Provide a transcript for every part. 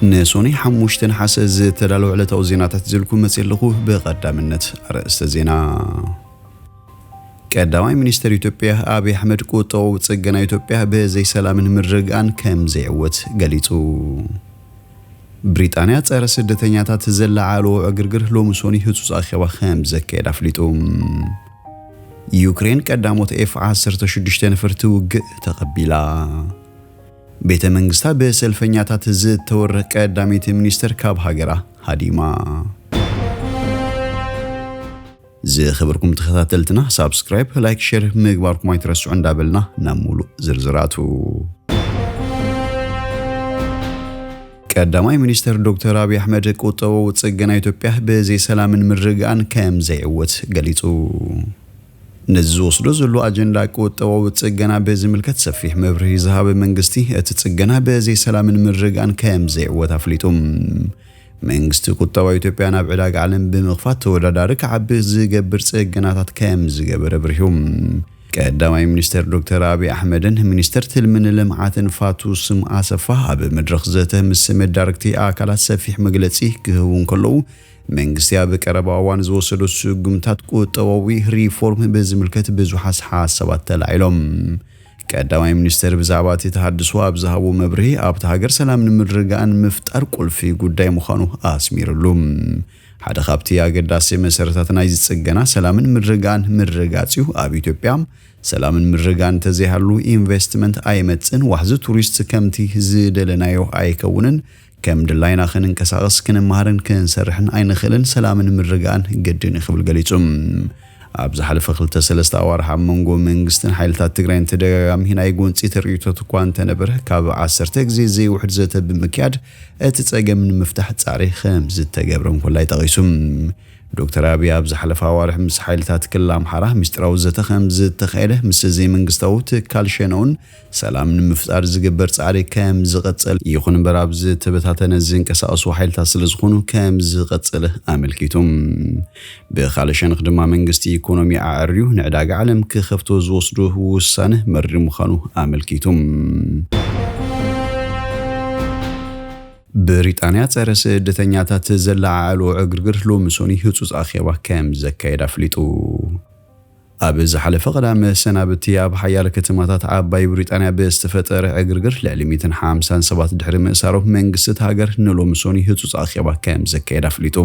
ንሶኒ ሓሙሽተ ነሓሰ ዝተዳለዉ ዕለታዊ ዜናታት ሒዘልኩም መጺእ ኣለኹ። ብቐዳምነት ኣርእስተ ዜና። ቀዳማይ ሚኒስተር ኢትዮጵያ ኣብይ ኣሕመድ ቁጠባዊ ጽገና ኢትዮጵያ ብዘይ ሰላምን ምርግጋእን ከም ዘይዕወት ገሊጹ። ብሪጣንያ ጸረ ስደተኛታት ዘለዓለዎ ዕግርግር ሎሚ ሶኒ ህጹጽ ኣኼባ ከም ዘካየድ ኣፍሊጡ። ዩክሬን ቀዳሞት ኤፍ ዓሰርተ ሽዱሽተ ነፈርቲ ውግእ ተቐቢላ። ቤተ መንግስታ ብሰልፈኛታት ዝተወረ ቀዳመይቲ ሚኒስተር ካብ ሃገራ ሃዲማ። ዝኸበርኩም ተኸታተልትና ሳብስክራይብ፣ ላይክ፣ ሼር ምግባርኩም ኣይትረስዑ እንዳበልና ናብ ሙሉእ ዝርዝራቱ። ቀዳማይ ሚኒስተር ዶክተር ኣብይ ኣሕመድ ቁጠባዊ ጽገና ኢትዮጵያ ብዘይ ሰላምን ምርግጋእን ከም ዘይዕወት ገሊጹ። ነዚ ዝወስዶ ዘሎ ኣጀንዳ ቁጠባዊ ጽገና ብዝምልከት ሰፊሕ መብርሂ ዝሃበ መንግስቲ፣ እቲ ጽገና ብዘይ ሰላምን ምርግጋእን ከም ዘይዕወት ኣፍሊጡ። መንግስቲ ቁጠባ ኢትዮጵያ ናብ ዕዳጋ ዓለም ብምኽፋት ተወዳዳሪ ክዓቢ ዝገብር ጽገናታት ከም ዝገበረ ኣብሪሁ። ቀዳማይ ሚኒስተር ዶክተር ኣብይ ኣሕመድን ሚኒስተር ትልምን ልምዓትን ፋቱ ስም ኣሰፋ ኣብ መድረኽ ዘተ ምስ መዳርግቲ ኣካላት ሰፊሕ መግለጺ ክህቡ እንከለዉ፣ መንግስቲ ኣብ ቀረባ እዋን ዝወሰዶ ስጉምታት ቁጠባዊ ሪፎርም ብዝምልከት ብዙሓት ሓሳባት ተላዒሎም። ቀዳማይ ሚኒስተር ብዛዕባ እቲ ተሃድሶ ኣብ ዝሃቦ መብርሂ፣ ኣብታ ሃገር ሰላምን ምርግጋእን ምፍጣር ቁልፊ ጉዳይ ምዃኑ ኣስሚርሉ። ሓደ ካብቲ ኣገዳሲ መሰረታት ናይዚ ጽገና ሰላምን ምርግጋእን ምርግጋጽ እዩ። ኣብ ኢትዮጵያ ሰላምን ምርግጋእን እንተዘይሃሉ ኢንቨስትመንት ኣይመጽእን፣ ዋሕዚ ቱሪስት ከምቲ ዝደለናዮ ኣይከውንን፣ ከም ድላይና ክንንቀሳቐስ፣ ክንመሃርን ክንሰርሕን ኣይንኽእልን፣ ሰላምን ምርግጋእን ግድን እዩ ክብል ገሊጹ። ኣብ ዝሓለፈ ክልተ ሰለስተ ኣዋርሕ ኣብ መንጎ መንግስትን ሓይልታት ትግራይን ተደጋጋሚ ናይ ጎንጺ ተርእዮታት እኳ እንተነበረ፣ ካብ ዓሰርተ ግዜ ዘይውሕድ ዘተ ብምክያድ እቲ ጸገም ንምፍታሕ ጻዕሪ ከም ዝተገብረ እንኮላይ ጠቒሱ። ዶክተር ኣብይ ኣብ ዝሓለፈ ኣዋርሕ ምስ ሓይልታት ክልል ኣምሓራ ምስጢራዊ ዘተ ከም ዝተኻየደ፣ ምስ ዘይመንግስታዊ ትካል ሸነኡን ሰላም ንምፍጣር ዝግበር ጻዕሪ ከም ዝቐጸል፣ ይኹን እምበር ኣብ ዝተበታተነ ዝንቀሳቐሱ ሓይልታት ስለ ዝኾኑ ከም ዝቐጸለ ኣመልኪቱ። ብኻልእ ሸነኽ ድማ መንግስቲ ኢኮኖሚ ኣዐርዩ ንዕዳጋ ዓለም ክኸፍቶ ዝወስዶ ውሳነ መሪር ምዃኑ ኣመልኪቱ። ብሪጣንያ ጸረ ስደተኛታት ዘለዓዓሉ ዕግርግር ሎሚ ሶኒ ህጹጽ ኣኼባ ከም ዘካየድ ኣፍሊጡ። ኣብ ዝሓለፈ ቀዳመ ሰናብቲ ኣብ ሓያለ ከተማታት ዓባይ ብሪጣንያ ብዝተፈጠረ ዕግርግር ልዕሊ ሚእትን ሓምሳን ሰባት ድሕሪ ምእሳሮም መንግስቲ እቲ ሃገር ንሎሚ ሶኒ ህጹጽ ኣኼባ ከም ዘካየድ ኣፍሊጡ።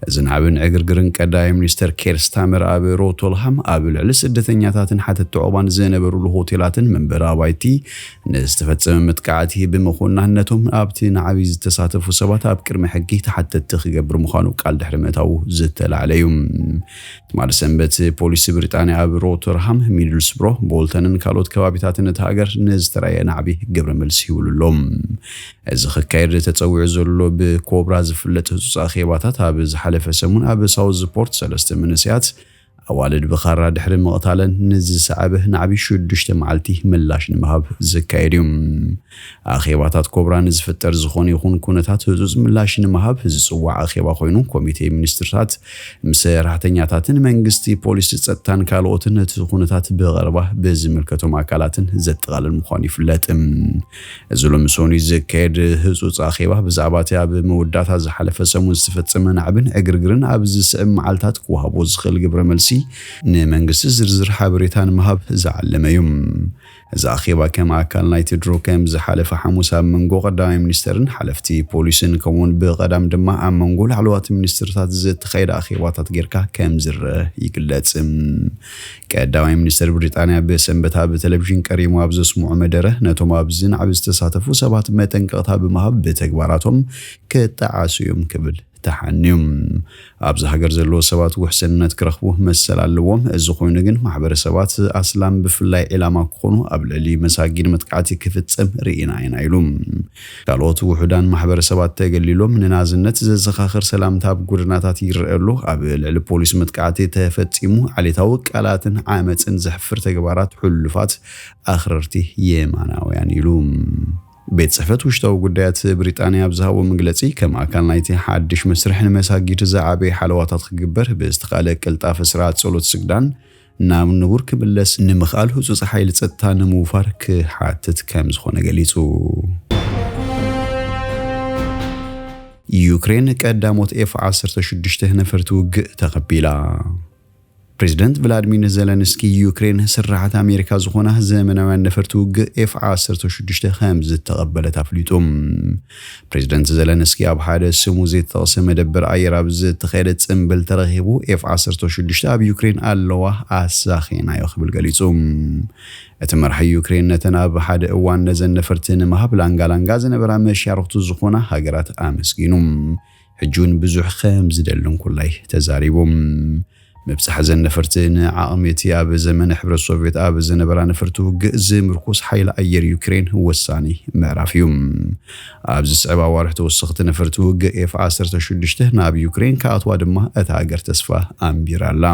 እዚ ናዕብን ዕግርግርን ቀዳማይ ሚኒስተር ኬር ስታመር ኣብ ሮቶልሃም ኣብ ልዕሊ ስደተኛታትን ሓተቲ ዑቕባን ዝነበሩሉ ሆቴላትን መንበሪ ኣባይቲ ንዝተፈጸመ መጥቃዕቲ ብምኹናን ነቶም ኣብቲ ናዕቢ ዝተሳተፉ ሰባት ኣብ ቅድሚ ሕጊ ተሓተትቲ ክገብር ምዃኑ ቃል ድሕሪ ምእታዉ ዝተላዕለ እዩ። ትማሊ ሰንበት ፖሊስ ብሪጣንያ ኣብ ሮተርሃም፣ ሚድልስብሮ፣ ቦልተንን ካልኦት ከባቢታትን እቲ ሃገር ንዝተራየ ናዕቢ ግብረ መልሲ ይብሉ ኣለዉ። እዚ ክካየድ ተጸዊዑ ዘሎ ብኮብራ ዝፍለጥ ህጹጽ ኣኼባታት ኣብ ዝሓለፈ ሰሙን ኣብ ሳውዝፖርት ሰለስተ መንእሰያት ኣዋልድ ብኻራ ድሕሪ ምቕታለን ንዝሰዓበ ናዕቢ ሽዱሽተ መዓልቲ ምላሽ ንምሃብ ዝካየድ እዩ። ኣኼባታት ኮብራ ንዝፍጠር ዝኾነ ይኹን ኩነታት ህጹጽ ምላሽ ንምሃብ ዝጽዋዕ ኣኼባ ኮይኑ፣ ኮሚቴ ሚኒስትርታት ምስ ሰራሕተኛታትን መንግስቲ ፖሊስ ጸጥታን ካልኦትን ነቲ ኩነታት ብቐረባ ብዝምልከቶም ኣካላትን ዘጠቓልል ምዃኑ ይፍለጥ። እዚ ሎሚ ሰኑይ ዝካየድ ህጹጽ ኣኼባ ብዛዕባ እቲ ኣብ መወዳእታ ዝሓለፈ ሰሙን ዝተፈጸመ ናዕብን ዕግርግርን ኣብ ዝስዕብ መዓልታት ክወሃቦ ዝኽእል ግብረ መልሲ ንመንግስቲ ዝርዝር ሓበሬታ ንምሃብ ዝዓለመ እዩ። እዚ ኣኼባ ከም ኣካል ናይቲ ድሮ ከም ዝሓለፈ ሓሙስ ኣብ መንጎ ቀዳማይ ሚኒስተርን ሓለፍቲ ፖሊስን ከምኡውን ብቐዳም ድማ ኣብ መንጎ ላዕለዋት ሚኒስትርታት ዝተኻየደ ኣኼባታት ጌርካ ከም ዝረአ ይግለጽ። ቀዳማይ ሚኒስተር ብሪጣንያ ብሰንበት ኣብ ቴሌቪዥን ቀሪሙ ኣብ ዘስምዖ መደረ ነቶም ኣብዚ ናዕቢ ዝተሳተፉ ሰባት መጠንቀቕታ ብምሃብ ብተግባራቶም ክጠዓሱ እዮም ክብል ተሓንዩ። ኣብዚ ሃገር ዘለዉ ሰባት ውሕስነት ክረኽቡ መሰል ኣለዎም። እዚ ኮይኑ ግን ማሕበረሰባት ኣስላም ብፍላይ ዒላማ ክኾኑ ኣብ ልዕሊ መሳጊድ መጥቃዕቲ ክፍጸም ርኢና ኢና ኢሉ። ካልኦት ውሑዳን ማሕበረሰባት ተገሊሎም ንናዝነት ዘዘኻኽር ሰላምታ ኣብ ጎደናታት ይረአ ኣሎ። ኣብ ልዕሊ ፖሊስ መጥቃዕቲ ተፈጺሙ ዓሌታዊ ቃላትን ዓመጽን ዘሕፍር ተግባራት ሕሉፋት ኣኽረርቲ የማናውያን ኢሉ። ቤት ጽሕፈት ውሽጣዊ ጉዳያት ብሪጣንያ ኣብ ዝሃቦ መግለጺ፣ ከም ኣካል ናይቲ ሓድሽ መስርሕ ንመሳጊድ ዝዓበየ ሓለዋታት ክግበር ብዝተኻእለ ቅልጣፈ ስርዓት ጸሎት ስግዳን ናብ ንቡር ክምለስ ንምኽኣል ህጹጽ ሓይሊ ጸጥታ ንምውፋር ክሓትት ከም ዝኾነ ገሊጹ። ዩክሬን ቀዳሞት ኤፍ ዓሰርተ ሽዱሽተ ነፈርቲ ውግእ ተቐቢላ። ፕሬዚደንት ቭላድሚር ዘለንስኪ፣ ዩክሬን ስራሓት ኣሜሪካ ዝኾና ዘመናውያን ነፈርቲ ውግእ ኤፍ ዓሰርተ ሽዱሽተ ከም ዝተቐበለት ኣፍሊጡ። ፕሬዚደንት ዘለንስኪ ኣብ ሓደ ስሙ ዘይተጠቕሰ መደበር ኣየር ኣብ ዝተኻየደ ጽምብል ተረኺቡ፣ ኤፍ ዓሰርተ ሽዱሽተ ኣብ ዩክሬን ኣለዋ፣ ኣሳኺናዮ ክብል ገሊጹ። እቲ መራሒ ዩክሬን ነተን ኣብ ሓደ እዋን ነዘን ነፈርቲ ንምሃብ ላንጋ ላንጋ ዝነበራ መሻርኽቱ ዝኾና ሃገራት ኣመስጊኑ። ሕጂ እውን ብዙሕ ከም ዝደልን ኩላይ ተዛሪቡ። ምብጻሕ እዘን ነፈርቲ ንዓቕሚ እቲ ኣብ ዘመነ ሕብረት ሶቪየት ኣብ ዝነበራ ነፈርቲ ውግእ ዝምርኩስ ሓይሊ ኣየር ዩክሬን ወሳኒ ምዕራፍ እዩ። ኣብ ዝስዕብ ኣዋርሕ ተወሰኽቲ ነፈርቲ ውግእ ኤፍ ዓሰርተ ሽዱሽተ ናብ ዩክሬን ክኣትዋ ድማ እታ ሃገር ተስፋ ኣንቢራ ኣላ።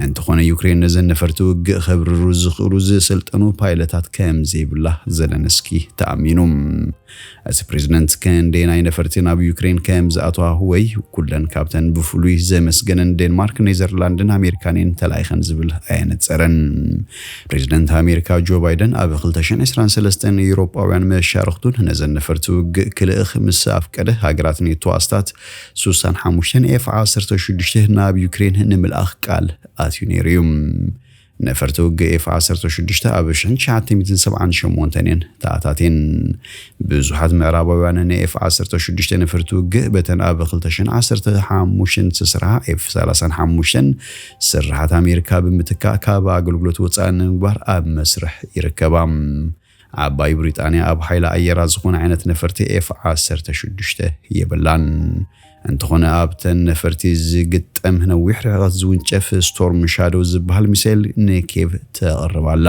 እንተኾነ ዩክሬን ነዘን ነፈርቲ ውግእ ከብርሩ ዝኽእሉ ዝሰልጠኑ ፓይለታት ከም ዘይብላ ዘለንስኪ ተኣሚኑ። እቲ ፕሬዝደንት ክንደይ ናይ ነፈርቲ ናብ ዩክሬን ከም ዝኣተዋ ወይ ኩለን ካብተን ብፍሉይ ዘመስገነን ዴንማርክ፣ ኔዘርላንድን ኣሜሪካንን ተላኢኸን ዝብል ኣየነጸረን። ፕሬዝደንት ኣሜሪካ ጆ ባይደን ኣብ ክልተ ሽሕን ዕስራን ሰለስተን ኤውሮጳውያን መሻርኽቱን ነዘን ነፈርቲ ውግእ ክልእኽ ምስ ኣፍቀደ፣ ሃገራት ኔቶ ኣስታት ስሳን ሓሙሽተን ኤፍ ዓሰርተ ሽዱሽተ ናብ ዩክሬን ንምልኣኽ ቃል ኣትዩ ነይሩ እዩ። ነፈርቲ ውግእ ኤፍ ዓሰርተ ሽዱሽተ ኣብ ሽሕን ትሽዓተ ሚእትን ሰብዓን ሸሞንተን እየን ተኣታትየን። ብዙሓት ምዕራባውያን ንኤፍ ዓሰርተ ሽዱሽተ ነፈርቲ ውግእ በተን ኣብ ክልተ ሽሕን ዓሰርተ ሓሙሽተን ዝስርሓ ኤፍ ሰላሳን ሓሙሽተን ስርሓት ኣሜሪካ ብምትካእ ካብ ኣገልግሎት ወጻኢ ንምግባር ኣብ መስርሕ ይርከባ። ዓባይ ብሪጣንያ ኣብ ሓይሊ ኣየራ ዝኾነ ዓይነት ነፈርቲ ኤፍ ዓሰርተ ሽዱሽተ የብላን። እንተኾነ ኣብተን ነፈርቲ ዝግጠም ነዊሕ ርሕቀት ዝውንጨፍ ስቶርም ሻዶው ዝበሃል ሚሳይል ንኬቭ ተቕርብ ኣላ።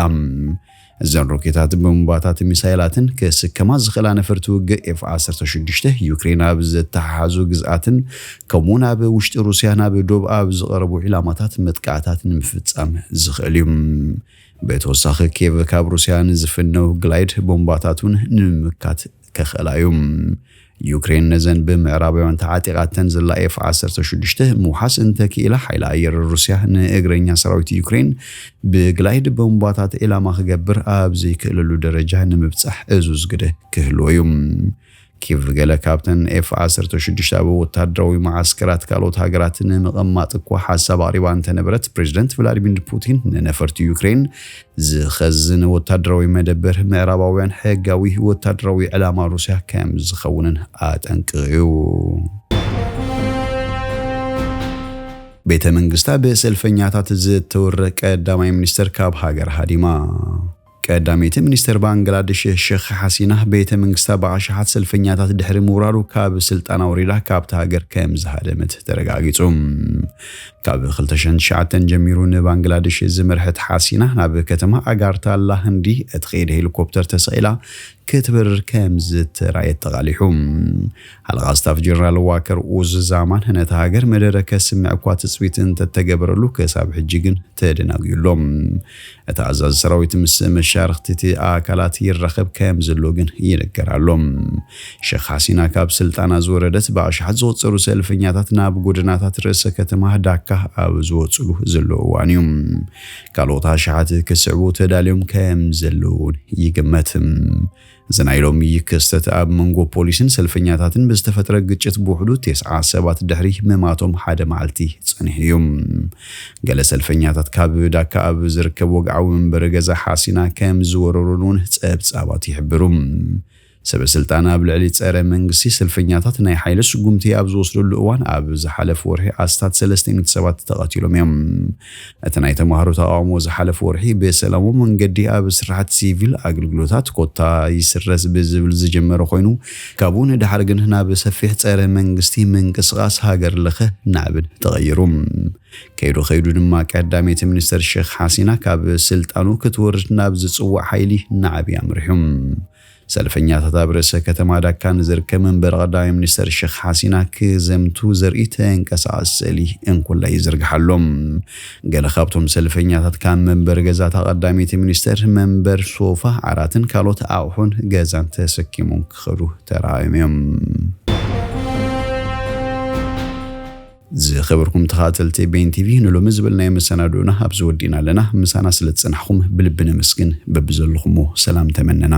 እዘን ሮኬታት፣ ቦምባታት፣ ሚሳይላትን ክስከማ ዝኽእላ ነፈርቲ ውግእ ኤፍ ዓሰርተ ሽዱሽተ ዩክሬን ኣብ ዘተሓሓዙ ግዝኣትን ከምኡውን ኣብ ውሽጢ ሩስያ ናብ ዶብ ኣብ ዝቐረቡ ዒላማታት መጥቃዕታት ንምፍጻም ዝኽእል እዩ። ብተወሳኺ ኬቭ ካብ ሩስያ ንዝፍነው ግላይድ ቦምባታት እውን ንምምካት ከኽእላ እዩ። ዩክሬን ነዘን ብምዕራባውያን ተዓጢቓተን ዘላ ኤፍ ዓሰርተ ሽዱሽተ ምውሓስ እንተክኢላ፣ ሓይሊ ኣየር ሩስያ ንእግረኛ ሰራዊት ዩክሬን ብግላይድ ቦምባታት ዒላማ ክገብር ኣብ ዘይክእለሉ ደረጃ ንምብጻሕ እዙዝ ግደ ክህልዎ እዩ። ኪቭ ገለ ካብተን ኤፍ ዓሰርተ ሽዱሽተ ኣብ ወታደራዊ መዓስከራት ካልኦት ሃገራት ንምቕማጥ እኳ ሓሳብ ኣቕሪባ እንተነበረት፣ ፕሬዚደንት ቭላዲሚር ፑቲን ንነፈርቲ ዩክሬን ዝኸዝን ወታደራዊ መደበር ምዕራባውያን ሕጋዊ ወታደራዊ ዕላማ ሩስያ ከም ዝኸውንን ኣጠንቂቑ እዩ። ቤተ መንግስታ ብሰልፈኛታት ዝተወረ ቀዳማይ ሚኒስተር ካብ ሃገር ሃዲማ። ቀዳመይቲ ሚኒስተር ባንግላደሽ ሸኽ ሓሲና፣ ቤተ መንግስታ ብኣሽሓት ሰልፈኛታት ድሕሪ ምውራሩ ካብ ስልጣና ወሪዳ ካብታ ሃገር ከም ዝሃደመት ተረጋጊጹ። ካብ ክልተ ሽሕን ትሽዓተን ጀሚሩ ንባንግላደሽ ዝመርሐት ሓሲና፣ ናብ ከተማ ኣጋርታላ ህንዲ እትኸይድ ሄሊኮፕተር ተሰቒላ ክትበርር ከም ዝተራእየት ተቓሊሑ። ሓለቓ ስታፍ ጀነራል ዋከር ኡዝ ዛማን፣ ነታ ሃገር መደረ ከስምዕ እኳ ትጽቢት እንተተገበረሉ፣ ክሳብ ሕጂ ግን ተደናጉዩ ኣሎ። እቲ ኣዛዚ ሰራዊት ምስ መሻርኽቲ እቲ ኣካላት ይራኸብ ከም ዘሎ ግን ይንገር ኣሎ። ሸኽ ሓሲና ካብ ስልጣና ዝወረደት ብኣሽሓት ዝቑጸሩ ሰልፈኛታት ናብ ጎደናታት ርእሰ ከተማ ዳካ ኣብ ዝወጽሉ ዘሎ እዋን እዩ። ካልኦት ኣሽሓት ክስዕቡ ተዳልዮም ከም ዘለዉ እውን ይግመት። እዚ ናይ ሎሚ ክስተት ኣብ መንጎ ፖሊስን ሰልፈኛታትን ብዝተፈጥረ ግጭት ብውሕዱ ተስዓ ሰባት ድሕሪ ምማቶም ሓደ መዓልቲ ጸኒሑ እዩ። ገለ ሰልፈኛታት ካብ ዳካ ኣብ ዝርከብ ወግዓዊ መንበሪ ገዛ ሓሲና ከም ዝወረሩን እውን ጸብጻባት ይሕብሩ። ሰበ ስልጣን ኣብ ልዕሊ ጸረ መንግስቲ ሰልፈኛታት ናይ ሓይሊ ስጉምቲ ኣብ ዝወስደሉ እዋን፣ ኣብ ዝሓለፈ ወርሒ ኣስታት ሰለስተ ሚእቲ ሰባት ተቐቲሎም እዮም። እቲ ናይ ተማሃሮ ተቓውሞ ዝሓለፈ ወርሒ ብሰላማዊ መንገዲ ኣብ ስራሕቲ ሲቪል ኣገልግሎታት ኮታ ይስረዝ ብዝብል ዝጀመረ ኮይኑ፣ ካብኡ ንደሓር ግን ናብ ሰፊሕ ጸረ መንግስቲ ምንቅስቓስ ሃገር ለኸ ናዕብን ተቐይሩ። ከይዱ ከይዱ ድማ ቀዳመይቲ ሚኒስተር ሸኽ ሓሲና ካብ ስልጣኑ ክትወርድ ናብ ዝጽዋዕ ሓይሊ ናዕቢ ኣምሪሑ። ሰልፈኛታት ኣብ ርእሰ ከተማ ዳካ ንዝርከብ መንበሪ ቀዳማይ ሚኒስተር ሸኽ ሓሲና ክዘምቱ ዘርኢ ተንቀሳቓሲ ስእሊ እንኩላይ ይዝርግሓሎም። ገለ ካብቶም ሰልፈኛታት ካብ መንበሪ ገዛታ ቀዳመይቲ ሚኒስተር መንበር ሶፋ፣ ዓራትን ካልኦት ኣቑሑን ገዛን ተሰኪሞም ክኸዱ ተራእዮም እዮም። ዝኸበርኩም ተኸታተልቲ ቤን ቲቪ፣ ንሎሚ ዝበልናዮ መሰናድኦና ኣብዚ ወዲእና ኣለና። ምሳና ስለ ዝጸናሕኩም ብልቢ ነመስግን። በብዘለኹሞ ሰላም ተመነና።